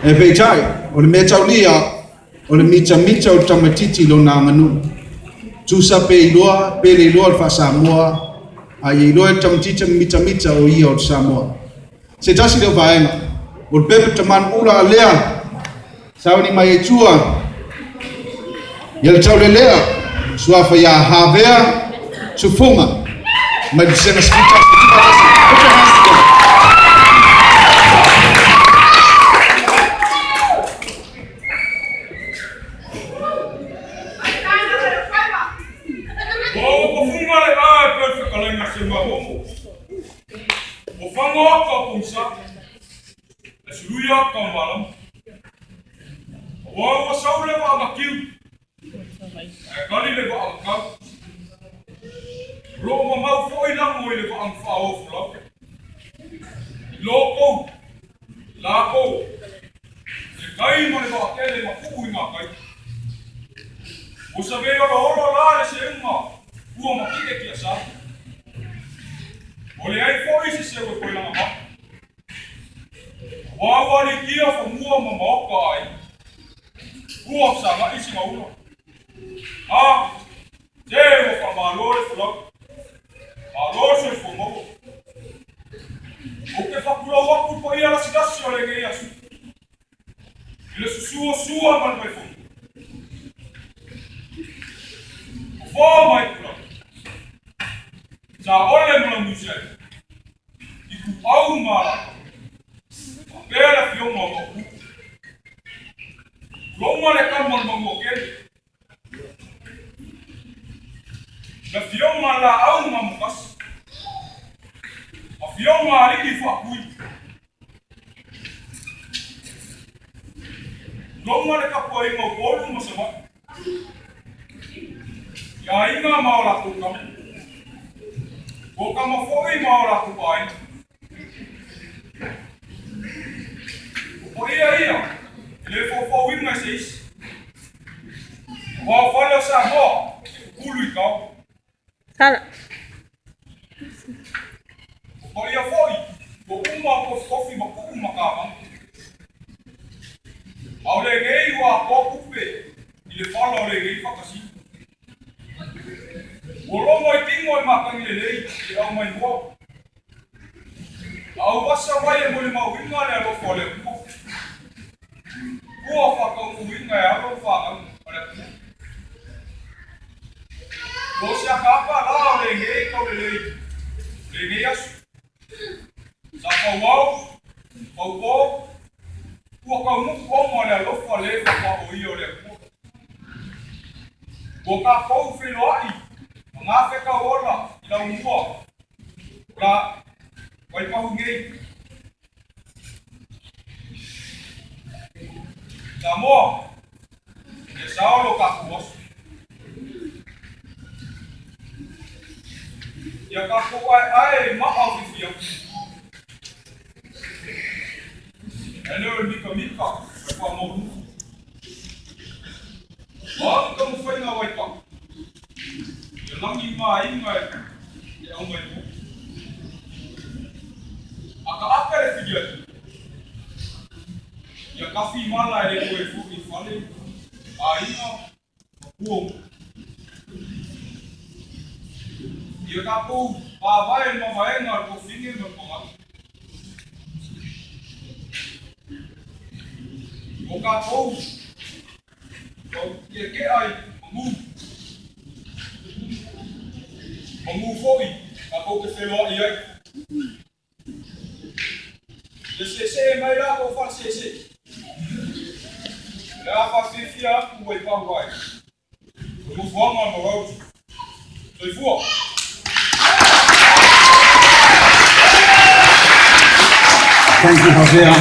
E peitai, o le mea taulia, o le mitamita o le tamaitiiti i lona aganuu. Tusa pe iloa pe le iloa le faa-Samoa, a ia iloa e le tamaitiiti mitamita o ia o le Samoa. Se tasi lea o vaega, o le pepa tamanu ula a lea, sauni mai ai tua, ia le taulelea, suafa ia Havea Tufuga, mai le Vasega 11. Put your hands together. Ua ou pafuga le a e pei o le fetalaiga a Semamomo. Ua fago aka o pogisa, ae sului aka o malama. Aua ua sau le vaa makiu, ae kali le vaa makau. O lo o mamau foi lago i le vaa faaoo folau. I loko, lako, le kai ma le vaatele mapuu i ngā kai. Ua savei oloholo la le seuga ua maki'e tiasa. Ua leai foi se seu e koe laga mai. Aua ua alikia fanua ma maota o aiga. Ua fesagai sigaula. A, se ua faamalo le folau. Malo le soifua maua. Ou te faatulou atu i paia lasilasi o lenei aso. I le susu o Sua ma le Vaifono. O Fo ma Aitulagi. Saole ma Laumusiai. Ituau ma Alataua. Faapea le afioga o Maopu. Tulou le kama o le Manuatele. Le afioga a Laau ma Mokasi. Afioga a Alii Faatui. Tulou le tapuaiga o Upolu ma Savaii. I aiga ma o latou tama. O tama foi ma o latou aiga. O paia ia, e le foufouina e se isi. Aua o fale o Samoa, e kukulu i kao. Sala. O paia foi, ua uma o kofikofi ma kuu ma kavaga. A o lenei ua atoa tupe i le fala o lenei fakasina. Ua logo i tino e matagi lelei i le au mai moa. A ua asa mai e molimauina le alofa o le Atua. Ua faataunuuina e alo ma fanau a le atunuu. Ua o se akaaka la o lenei taulelei o lenei aso. Sa fauau, faupo, ua taunuu ona le alofa le faapaaoia o le Atua. Ua tatou feiloai ma gafe tauola i laumua o la Waipahu nei. Samoa, ia sao lo tatou aso. Ia tatou aeae i maa o fifiaga. Ae le o le mikamika ma le faamaualuga. O a ni taumafaiga a Waipahu, ia lagi ma aiga e aumai mo. Akaaka le filialii, ia kafi mala e le toe foi i fale, aiga ma pua. Ia tatou mavae le mavaega a le toafine ma le pagau. O tatou ua tietea i manu, manu foi tatou te feloai ai. Ia seesee mai la kou faleseesee. O le a faafiafia atu ua i pahu ai. O nofoaga o le Marauti. Soifua! Thank you, Havea.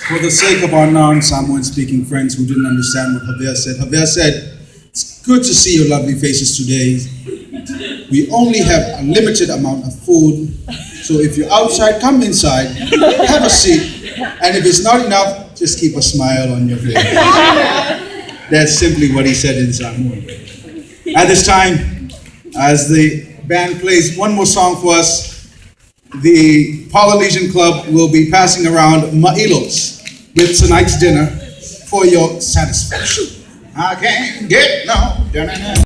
For the sake of our non-Samoan speaking friends who didn't understand what Havea said, Havea said, It's good to see your lovely faces today. We only have a limited amount of food, so if you're outside, come inside, have a seat, and if it's not enough, just keep a smile on your face. That's simply what he said in Samoan. At this time, as the band plays one more song for us, The Polynesian Club will be passing around ma'ilos with tonight's dinner for your satisfaction. I can't get no.